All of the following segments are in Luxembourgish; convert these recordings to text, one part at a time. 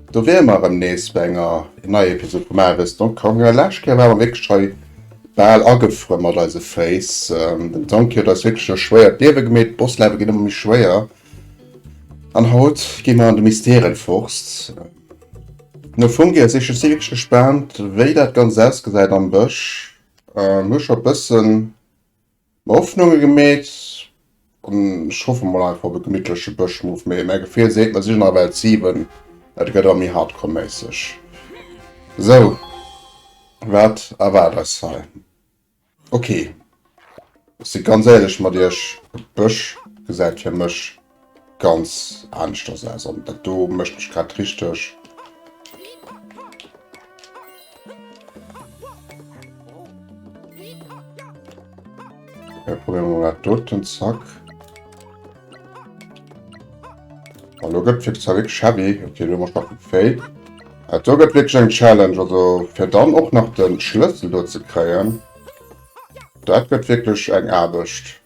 Do wiere mer erëm nees bei enger neier Episode vum Aarbechts Donkey Kong. Lescht Kéier ware mer wierklech hei bal agefruer mat eise Féiss. Den Donkey huet eis wierklech e schwéiert Liewe gemeet. D'Bosslevel ginn ëmmer méi schwéier. An haut gi mer an de Mysterienforst no Fungier sichen. Ech si wierklech gespaant, wéi dat Ganzt ausgesäit am Bësch. Hu scho e bëssen Hoffnunge gemeet an ech hoffe mol einfach op e gemittleche Bëschmove, mee mäi Gefill seet mer, si nach Welt 7, et gëtt erëm méi hardcore-méisseg. Sou, wat erwaart eis hei? Ok, ech si ganz éierlech mat iech, e Bësch gesäit fir mech ganz aneschters aus an dat do mécht mech grad richteg. Ja, probieren wir mal dat doten, zack. Hallo gëtt fir wierklech heavy. Okay, do mach nach gefailt. Dat do gëtt wierklech eng Challenge, also fir dann och nach den Schlëssel do ze kréien. Dat gëtt wierklech eng Aarbecht.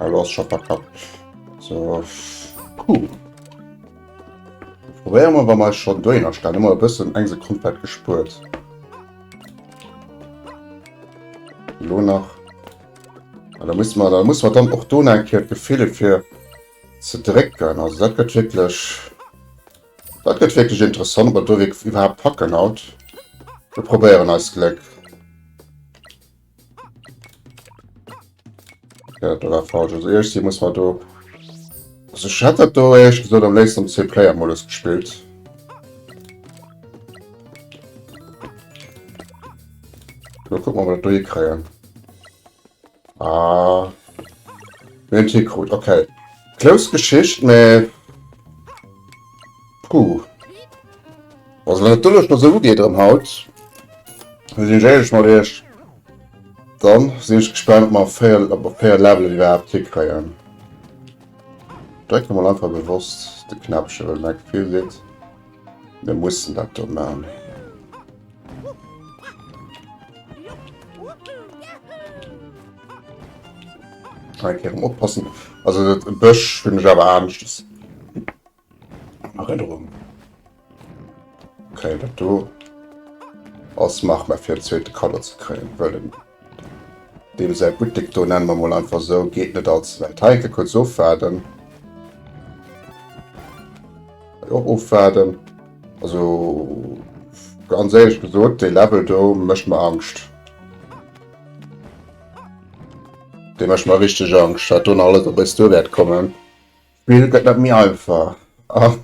Hallo ass scho verkackt. So. Puh. Probéiere mer, wa mer eis schonn dohinner stellen. Hu mer e bëssen eng Sekonn vläicht gespuert. Elo nach. Ah, da muss man, da muss man dann och do nach eng Kéier d'Gefill fir ze drécken. Also dat gëtt wierklech, dat gëtt wierklech interessant, ob mer do wierklech iwwerhaapt packen haut. Wir probéieren eist Gléck. Ja, dat war falsch. Also irgendwie muss man do... Also ich hätte dat do ehrlich gesagt am léifsten am Zwei-Player-Modus gespielt. So, gucken wir mal, ob wir das durchkriegen. Ah. Mir hunn d'hikrut, okay. Close Geschicht, mee puh. Also wann et doduerch nach esou ugeet erëm haut, da sinn ech éierlech mat iech, dann sinn ech gespaant, ob mer 4, ob mer 4 Levelen iwwerhaapt hikréien. Drécke mol einfach bewosst de Knäppchen, well mäi Gefill seet, mir mussen dat do man. Eng Kéier oppassen. Also dat Bësch hunn ech awer aneschters an Erënnerung. Okay, dat do ass machbar fir en zweete Color ze kréien, well den deem säi Buttek do, nenne mer mol einfach esou, geet net all ze wäit. Hei eng Kéier kuerz ofwaarden. Hei och ofwaarden. Also ganz éierlech gesot, dee Level do mécht mer Angscht. Dee mécht mer richteg Angscht, wat do nach alles op eis duer wäert kommen. D'Spill gëtt net méi einfach. An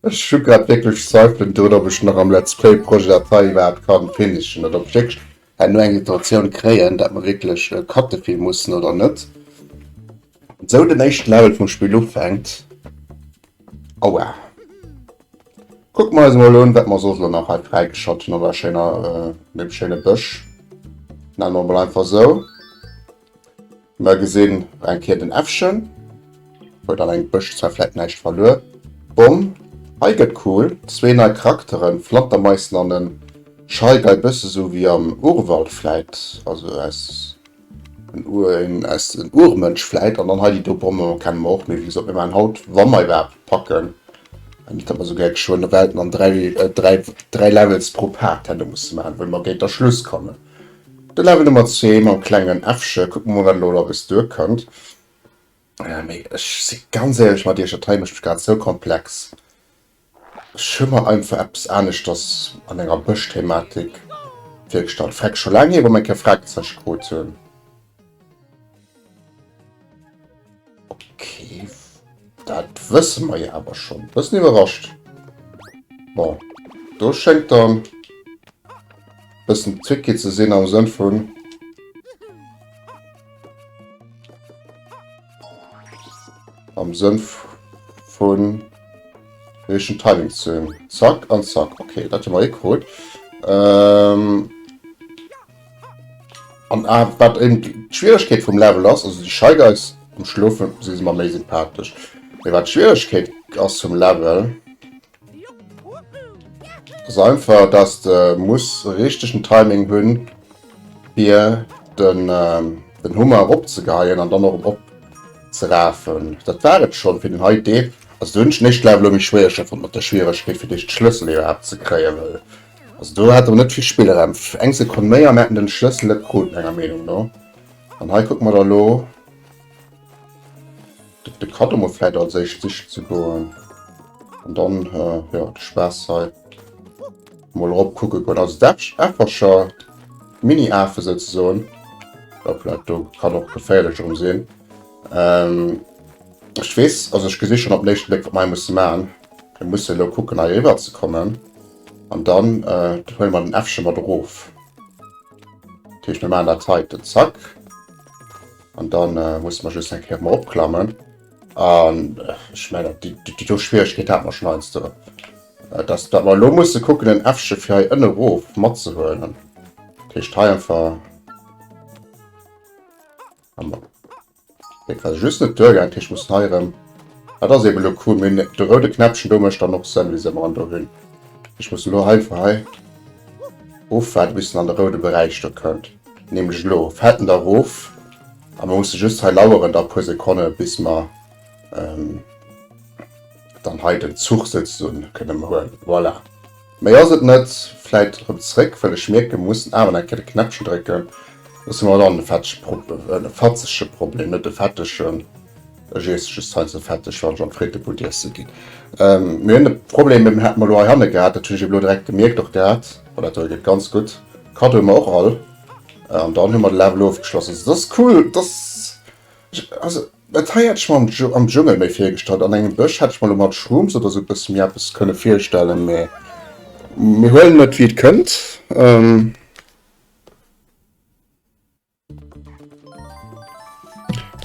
ech hu grad wierklech Zweifelen drun, ob ech nach am Let's Play Projet dat hei iwwerhaapt kann finishen oder ob ech wierklech herno eng Iteratioun kréien, dat mer wierklech cutte vill mussen oder net. Sou den éischten Level vum Spill ufänkt. Aua. Kucke mer eis emol un, wat mer soss elo nach hei fräigeschalt hunn an der schéiner, äh, dem schéine Bësch. Nennen mer emol einfach sou. Mer gesinn eng Kéier den Äffchen. Huet an engem Bësch zwar vläit näischt verluer. Bomm. Hei gëtt cool. Zwee nei Charakteren, Flantermaissen an en Shy Guy, bësse sou wéi am Urwald vläit, also aus En Ur, een aus en Urmënsch vläit. An dann hei déi do Bomme kenne mer och. Mee wéi gesot, mir maachen haut, wa mer iwwerhaapt packen, net datt mer esou gär geschwënn Welten an 3, 3, 3 Levels pro Part hätte musse maachen, wëll mer géint der Schluss kommen. De Level Nummer 2 mam klengen Äffche. Kucke mer mol, wat elo op eis duerkënnt. Mee ech si ganz éierlech mat iech, dat hei mécht mech grad esou komplex. Ech hu mer einfach eppes aneschters an enger Bëschthematik virgestallt. Freck, scho laang hier wou mer eng Kéier Fragezeiche krut hunn. Ok, dat wësse mer jo awer schonn. Bëssen iwwerrascht. Bon, do schéngt dann bëssen tricky ze sinn am Sënn vun. Am Sënn vun richtegen Timing ze hunn. Zack an zack. Okay, dat hu mer eh krut. Ähm, an ah, wat eben d'Schwieregkeet vum Level ass, also déi Shy Guys am Schlofen si se mer méi sympathesch. Mee wat d'Schwieregkeet ass vum Level, ass einfach, dass de muss richtegen Timing hunn, fir den, ähm, den Hummer eropzegeheien an dann och op. Ze rafen. Dat war et schonn fir den hei Deel. Also do hunn ech den éischte Level elo méi schwéiereg fonnt mat der Schwieregkeet fir dee Schlëssel iwwerhaapt ze kréien, well also do hat mer net vill Spillraum. Eng Sekonn méi a mir hätten den Schlëssel net krut menger Meenung no. An hei kucke mer da lo de Kaddo mol vläit als éischt sichen ze goen an dann jo de Spaass hei mol erop kucke goen. Also dat Äffercher, Mini-Afe souzesoen, hoppla do kann och geféierlech erëm sinn. Ähm, ech weess, also ech gesi schonn op den éischte Bléck, wat mer hei musse maachen. Mir musse elo kucken, hei eriwwer ze kommen. An dann äh, huele mer den Äffche mat erof. Dat heescht, mir maachen dat heiten, zack. An dann äh, musse mer just eng Kéier erëm eropklammen. An äh, ech mengen, déi, déi, déi do Schwieregkeet hate mer schonn heiansdo. Äh, dass, dat mer elo musse kucken, den Äffche fir hei ënne erof matzehuelen. Dat heescht, hei einfach... Mir quasi just net duergaang, dat heescht, mussen hei erëm. Dat ass eben elo cool, mir hunn de roude Knäppchen do mécht dann och Sënn, wéi se mer an do hunn. Ech muss elo einfach hei ofwaarden, bis en an de roude Beräich do kënnt. Nämlech elo fält en da erof a mer musse just hei laueren da e puer Sekonne bis mer dann hei den Zuch souzesoen kënne huelen. Voilà. Méi ass et net. Vläit erëm zréck, well ech mierken, mer mussen awer nach eng Kéier de Knäppchen drécken. Soss hu mer dann e fettege Pro-, e fatzege Problem, net e fettegen. Ech iesse just heiansdo fetteg, wann ech an d'Frittebud iesse ginn. Mir hunn e Problem, deen hate mer elo heihanne gehat, dat hunn ech ebe lo direkt gemierkt och gehat. Oh, dat do geet ganz gutt. Kaddo hu mer och all. An dann hu mer de Level ofgeschloss. Also, dat ass cool, dat ass, also. Dat hei hätt ech mer am Dschungel méi virgestallt. An engem Bësch hätt ech mer lo mat Shrooms oder sou bësse méi eppes kënne virstellen, mee mir huelen et wéi et kënnt.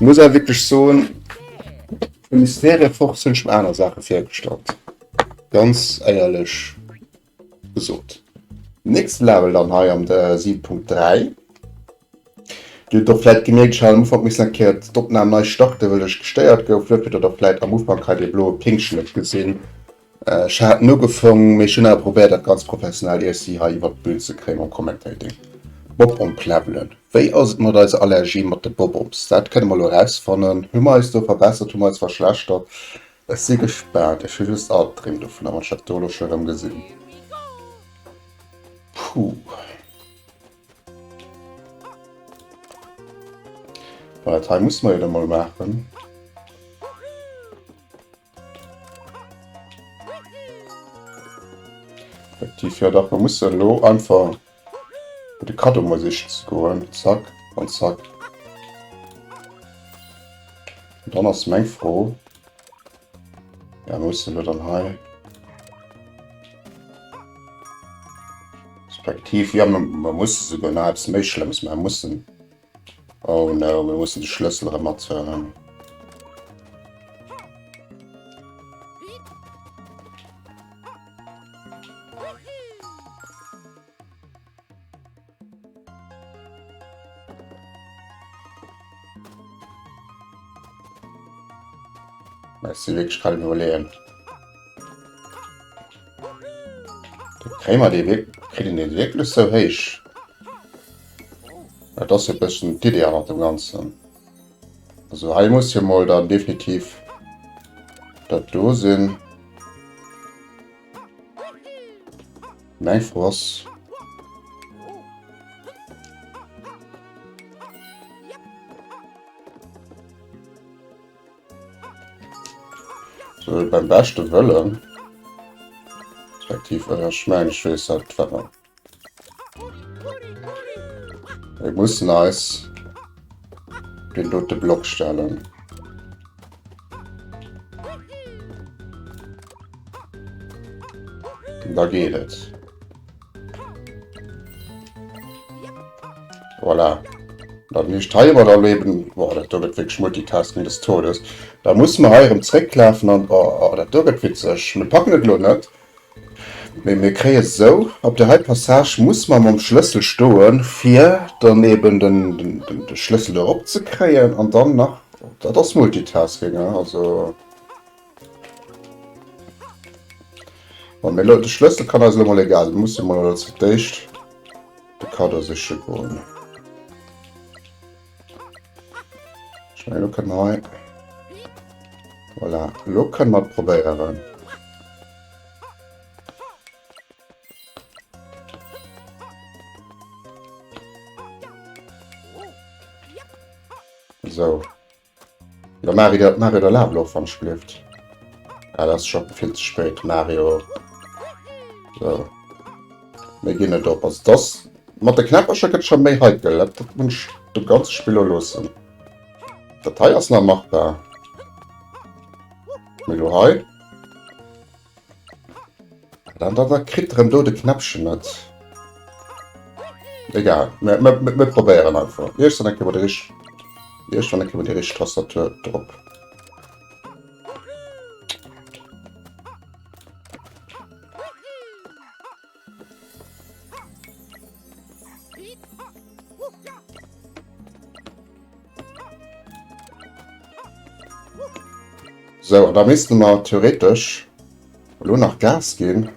Muss awer wierklech soen, de Mysteriaforce hunn ech mer aner Saache virgestallt, ganz éierlech gesot. Nächste Level dann hei an der 7.3. Dir hutt och vläit gemierkt, ech hat am Ufank missen eng Kéier d'Opnam nei starten, well ech gestéiert gouf. Duerfir hutt der vläit am Ufank hei dee bloe Pinkchen net gesinn. Ech hat en ugefong, mee ech hunn awer probéiert, dat ganz professionell iech hei iwwert d'Bün ze kréien mam Commentating. Bob-Omb-Levelen, Wéi ass et mat eiser Allergie mat de Bob-Ombs? Dat kënne mer elo erausfannen. Hu mer eis do verbessert, hu mer eis verschlechtert? Ech si gespaant. Ech hu just Albdreem dovunner, wann ech dat do elo scho erëm gesinn. Puh. Bon, dat hei musse mer jo dann mol maachen. Effektiv, ja dach, mer mussen elo einfach de Kaddo mol sichen ze goen. Zack an zack. Und dann ass meng Fro, Ja, mussen elo dann hei. Respektiv, ja, man muss souguer nach eppes méi Schlëmmes maachen. Mussen. Oh no, mir mussen de Schlëssel erëm mathuelen. Ech si wierklech grad um Iwwerleeën. Kréie mer dee wierk-, kritt een dee wierklech sou héich? Dat ass jo e bëssen d'Idee hannert dem Ganzen. Also hei muss jo mol dann definitiv dat do sinn. Meng Fro ass. So, beim beschte Wëllen. Respektiv, äh, ech mengen, ech weess dat, wat mer. Mir mussen eis den dote Block stellen. Da geet et. Voilà. Dann nicht hei iwwer erleben. Boah, dat do gëtt wierklech Multitasking des Todes. Da musse mer hei erëm zrécklafen an oh, oh, dat do gëtt witzeg. Mir packen et elo net. Mee mir kréie sou, op der hei Passage muss mer mam Schlëssel stoen, fir dann eben den, den, den, de Schlëssel do erop ze kréien an dann nach, dat ass Multitasking, hein, also. Bon, mee elo, de Schlëssel kann eis elo mol egal sinn, musse mol als d'éischt de Kaddo siche goen. Ech mengen, elo kënne mer hei. Voilà, elo kënne mer et probéieren. Sou. Ja, Mario, Mario, der Lava och wann schlieft. Ja, das ist schon viel zu spät, Mario. So. Mir ginn net op. Also das mat de Knäppercher gëtt schon méi heikel. Dat, dat muss ich dem ganze Spiel lo loossen. Dat hei ass nach machbar. Mee lo hei. Dann da, da kritt erëm do de Knäppchen net. Egal, mir, mir, mir probéieren einfach. Iergendwann eng Kéier mat der richt, iergendwann eng Kéier mat der richt Tastatur drop. So, an da misste mer theoretisch elo nach Gas ginn.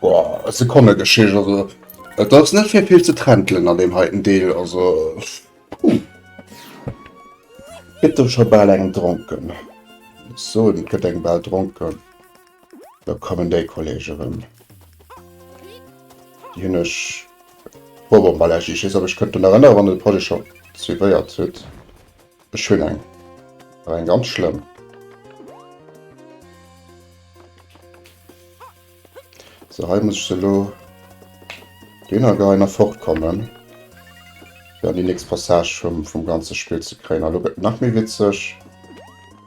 Boah, Sekonnegeschicht, also et ass net fir vill ze trentelen an deem heiten Deel, also puh. Gëtt do scho bal engem dronken. Ech soen, et gëtt engem bal dronken. Da kommen déi Kollege erëm. Déi hunn ech Bonbonballergie. Ech weess, ob ech kënnt drun erënneren, wann der de Projet scho suivéiert hutt. Ech hunn eng. Awer eng ganz schlëmm. So, hei muss ech se elo dohinner geheien a fortkommen, fir an déi nächst Passage vum, vum ganze Spill ze kréien. A lo gëtt nach méi witzeg.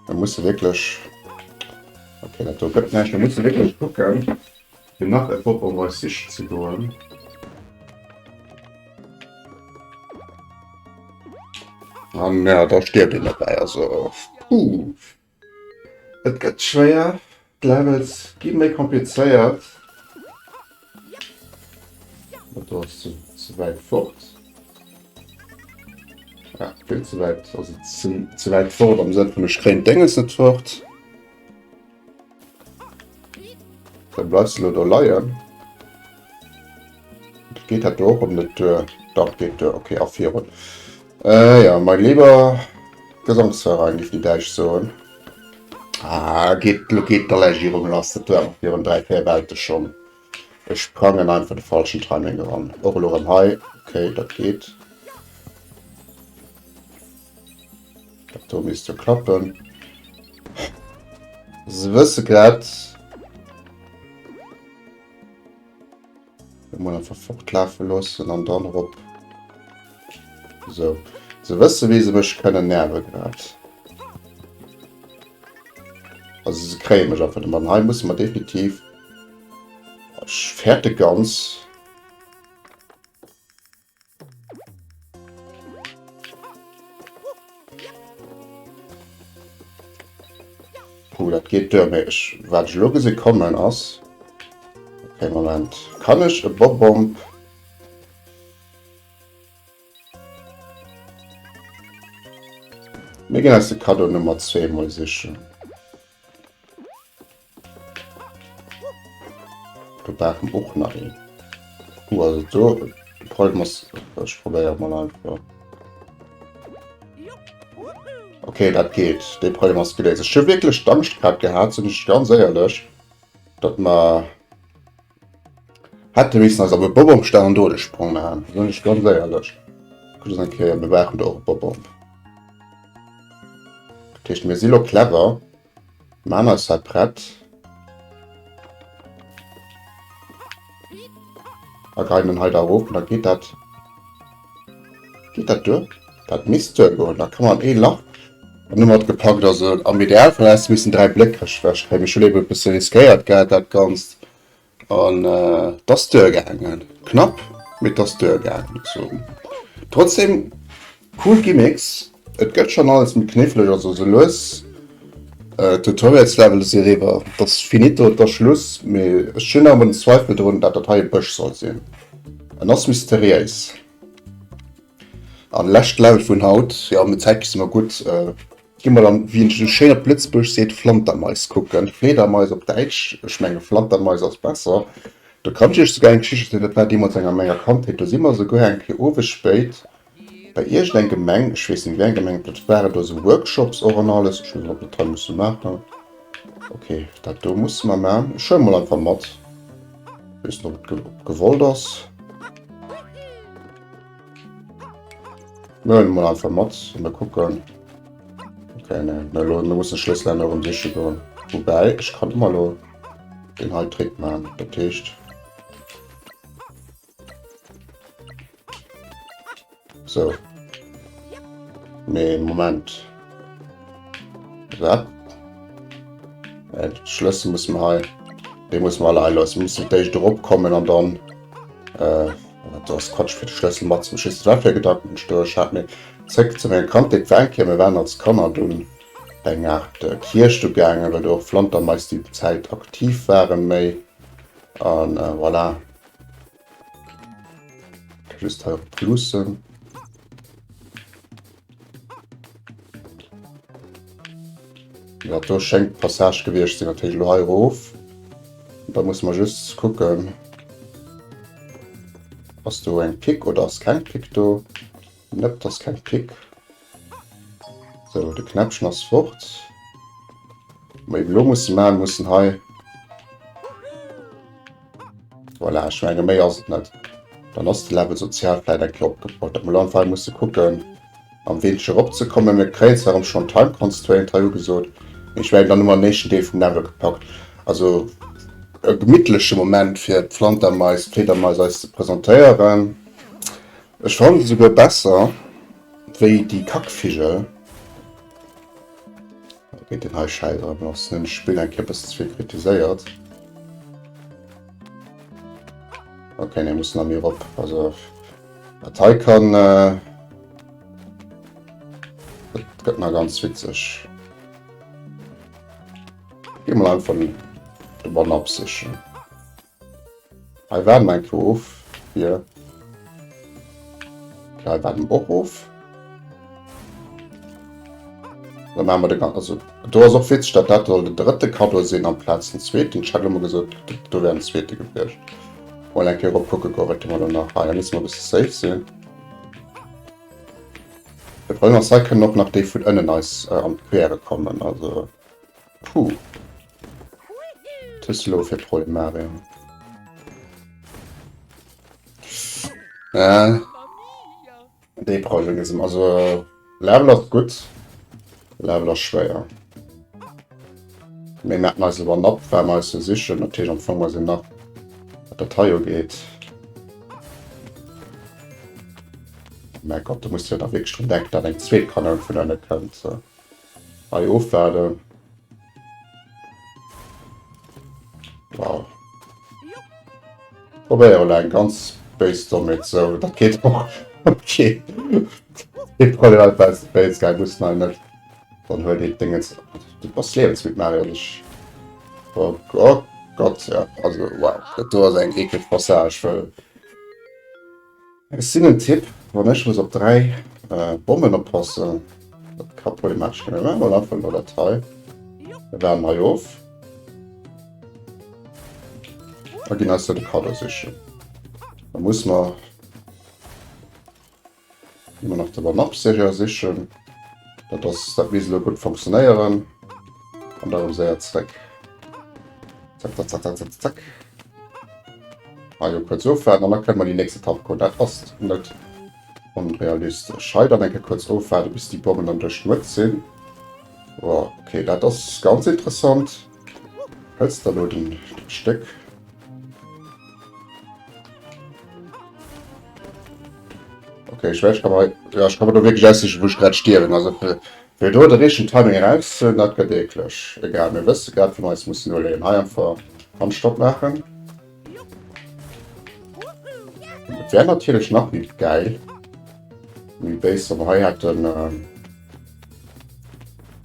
Mir musse wierklech... Okay, dat do gëtt näischt. Mir musse wierklech kucken, fir nach e Bob op eis sichen ze goen. An ja, da stierft een dobäi. Also, puh. Et gëtt schwéier, d'Levels gi méi komplizéiert. Dat do ass ze, ze wäit fort. Ja, vill ze wäit, also ze, ze wäit fort am Sënn vun ech kréien d'Dénges net fort. Da bleifs du elo do leien. Geet dat do och op net duer? Dach, geet duer. Okay, a virun. Äh, ja, mein lieber Gesangsverein, géif déi Däitsch soen. Ah, geet, lo geet d'Allergie erëm lass. Dat war virun 3, 4 Welte schonn. Ech sprangen einfach de falschen Timing eran. Och elo erëm hei. Okay, dat geet. Dat do misst jo klappen. Se wësse grad. Mol einfach fortlafe loossen an dann erop. So. Se wësse wéi se mech kënnen nerve grad. Also se kréie mech einfach net. An hei musse mer definitiv. Ech fäerte ganz. Puh, dat geet duer, mee ech, wat ech elo gesi kommen ass, okay, Moment, kann ech e Bob-Bomb Mir ginn eis de Cadeau Nummer 2 mol sichen. Do brauche mer och nach een. Puh, also do, de Problem ass, ech probéiere mol einfach. Okay, dat geet. Dee Problem ass geléist. Ech hu wierklech d'Angscht grad gehat, sinn ech ganz éierlech, datt mer hätte missen eis op e Bob-omb stellen an do de Sprong maachen. Sinn ech ganz éierlech. Kuckt eng Kéier, mir brauchen do och e Bob-omb. Dat heescht, mir si lo clever. Maan eis hei prett. A geien den hei da erof an da geet dat. Geet dat duer? Dat misst duer goen. Da kann man ee Lach an hu mer et gepackt. Also am Idealfall häss de missen 3 Bléck ewech kréien. Ech hunn eben e bësse riskéiert gehat dat Ganzt. An et ass duergaangen. Knapp, mee et ass duergaangen. So. Trotzdem cool Gimmicks. Et gëtt schonn alles méi kniffleg, also sou lues Tutorials-Level si eriwwer. Et ass finito, et ass Schluss, mee ech hunn awer den Zweifel drun, dat dat hei e Bësch soll sinn. En ass mysteriéis. An lescht Level vun haut, jo, mit Zäit si mer gutt. Gi mer dann, wéi een esou schéin op Lëtzebuerg seet, Flantermais kucken. Fledermais op Däitsch, ech menge Flantermais ass besser. Do kann ech iech souguer eng Geschicht erzielen, dat war deemools eng a menger Kandheet, do si mer souguer eng Kéier owes spéit. Bei iergend eng Gemeng, ech weess net wéi eng Gemeng dat waren, do sou Workshops och an alles. Ech weess net ob dat hei musse maachen. Okay, dat do musse mer maachen. Ech huele mol einfach mat. Weess net ob et gewollt ass. Mir huelen mol einfach mat an da kucken. Okay, ne, ne, lo, mir mussen Schlëssel erëm siche goen. Woubäi, ech kann ëmmer lo den hei Trick maachen. Dat heescht. So. Nee, Moment. Wat? Äh, Schlëssel muss man hei. Den muss man alle einlösen. Muss ich d'éischt erop kommen an dann. Äh, dat ass Quatsch fir de Schlëssel mat zum Schiessen. Wat fir Gedanken ech do ech hat mir zréck zu menger Kandheet war eng Kéier, mir waren als Kanner dunn bei eng Art äh, Kierch do gaangen, well do och Flantermais déi Zäit aktiv waren méi. An äh, voilà. Just hei op plussen. Ja, do schéngt d'Passage gewiescht sinn, natierlech elo hei erof. Da muss man just kucken. Ass do eng Pick oder ass keng Pick do? Nëpp, ass keng Pick. So, de Knäppchen ass fort. Mä elo musse man mussen hei. Voilà, ech menge méi ass et net. Dann ass de Level sozial vläit eng Kéier opgebaut. Dat mer einfach musse kucken am Weenche eropzekommen. Mir kréien zwar erëm schonn Time Constraint hei ugesot, mee ech mengen dann hu mer den éischten Deel vum Level gepackt. Also e gemittleche Moment fir d'Flantermais, d'Fledermais eis ze presentéieren. Ech fannen se souguer besser wéi déi Kackvigel. Geet den hei Schäiss erëm lass. Hunn d'Spill eng Kéier e bëssen ze vill kritiséiert. Okay, ne muss nach méi erop. Also dat hei kann äh, dat gëtt nach ganz witzeg. Gi mol einfach de One-Up sichen. Hei waarden mer eng Kéier of. Hier. Okay, hei waarden mer och of. Da maache mer de gan-, also do ass och witzeg, datt dat soll den drëtte Cadeau sinn amplaz den zweeten. Ech hat elo mol gesot, do wär den zweete gewiescht. Mol eng Kéier erop kucke goen, wat hu mer do nach hei. Da musse mer e bësse safe sinn. De Problem ass, hei kënnen och nach déi vun ënnen eis an d'Quere kommen, also. Puh. Wat hues de lo fir Problem, Mario? Äh, dee Problem ist also Level ass gutt, Level ass schwéier. Mir merken eis awer nach, well mer eis jo sichen, natierlech am Fong mer sinn nach, wat dat hei ugeet. Mäi Gott, du muss jo da wierklech drun denken, datt eng zweet Kanoun vun ënne kënnt. Hei ofwaarden. Wow. Probéiere elo eng ganz béis Dommheet. Sou, dat geet och. Okay. Dee Problem hat best béis geil muss nei net. Dann huet een Dingens. Du bass liewensmüd Mario ech. Oh, oh Gott ja also wow dat do ass eng eekleg Passage well. Ech sinn en Typ, wann ech muss op 3 Bommen oppassen, dat ka problematesch ginn. Mir maachen mol einfach elo dat hei. Mir waarden hei of a ginn eis do de Cadeau sichen. Da muss mer ëmmer nach de One-Up-Sécher sichen. Dat ass, dat misst elo gutt funktionéieren. An da erëm séier zréck. Zack, zack, zack, zack, zack, zack. Hei jo kuerz ofwaarden an da kënne mer déi nächst Etapp goen. Dat ass net onrealistesch. Hei dann eng Kéier kuerz ofwaarden, bis déi Bommen dann duerch d'Mëtt sinn. Oh, okay, dat ass ganz interessant. Hëls der elo den Stéck? Okay, ich weiß, ich kann mal, ja, ich kann mir da wirklich aussichen, wo ich gerade stierwen. Also fir, fir do de richtegen Timing erauszuholen, dat gëtt eklech. Egal, mir wësse grad, wou mer eis mussen uleeën. Hei einfach Handstopp maachen. Et wär natierlech nach méi geil, méi béis, wa mer hei hätten, ähm,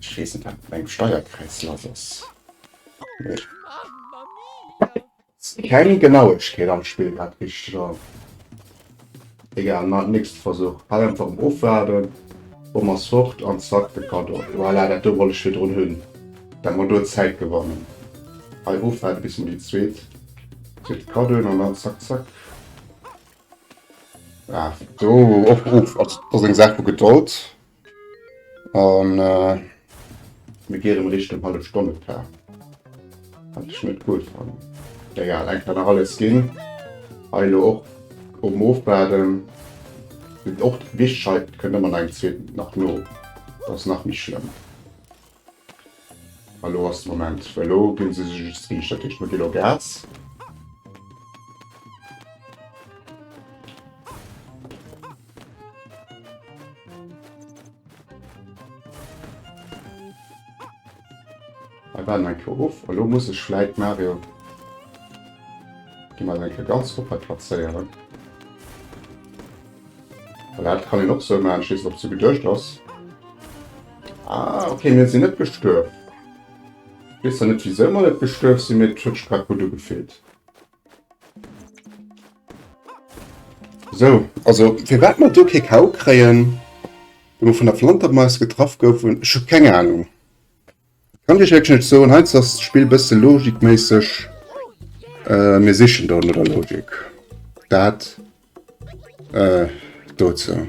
ech weess net, wat mat mengem Steierkreis lass ass. Nee. Keng Genauegkeet am Spill grad richteg an. Egal, na, nächste Versuch. Hei einfach um Ofwaarden. Bomm ass fort an zack, de Cadeau. Voilà, dat do wollt ech virdrun hunn. Dat mer do Zäit gewannen. Hei ofwaarden, bis mer déi zweet, zweete Cadeau hunn an dann zack, zack. Ah, do och of also dat ass eng Saach vu Gedold an äh, mir gi erëm Richtung hallef Stonne per. Wat ech net gutt fannen. Egal, eng kann nach alles ginn. Hei elo och um Ofwaarden. Och wichteg hei, et kënnt ëmmer nach eng zweet nach no. Dat ass nach méi schlëmm. A lo ass de Moment, well lo ginn se sech just riicht, dat heescht mir gi lo Gas. Hei waarden eng Kéier of. A lo muss ech vläit Mario gi mer eng Kéier ganz op hei plazéieren. Well dat kann een och sou maachen, ech weess net ob sou geduecht ass. Ah, okay, mir sinn net gestuerf. Ech weess zwar net wisou mer net gestuerf sinn, mee et huet sech grad gutt ugefillt. Sou, also firwat mer do kee Kau kréien, wou mer vun der Flantermaus getraff goufen, ech hu keng Ahnung. Kann ech wierklech net soen. Heiansdo ass d'Spill bësse logikméisseg. Äh, mir sichen do no der Logik. Dat äh, dozou.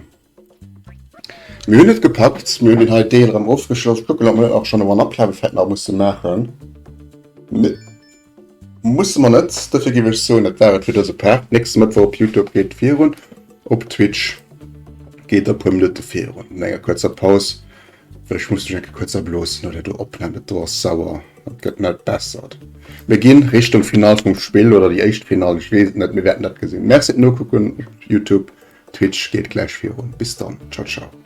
Mir hunn et gepackt, mir hunn den hei Deel erëm ofgeschloss. Kucken, ob mir net och schonn e One-Up-Level nach musse maachen. Ne, musse mer net. Dofir géif ech soen, dat war et fir dëse Part. Nächste Mëttwoch op YouTube geet virun, op Twitch geet a puer Minutte virun, no enger kuerzer Paus. Well ech muss mech eng Kéier kuerz erbloosen no där do Opnam, dat do ass sauer, dat gëtt net bessert. Mir ginn Richtung Finall vum Spill oder déi éischt Finall, ech weess et net, mir wäerten dat gesinn. Merci fir d'Nokucken op Youtube, Twitch geet gläich virun. Bis dann, ciao ciao.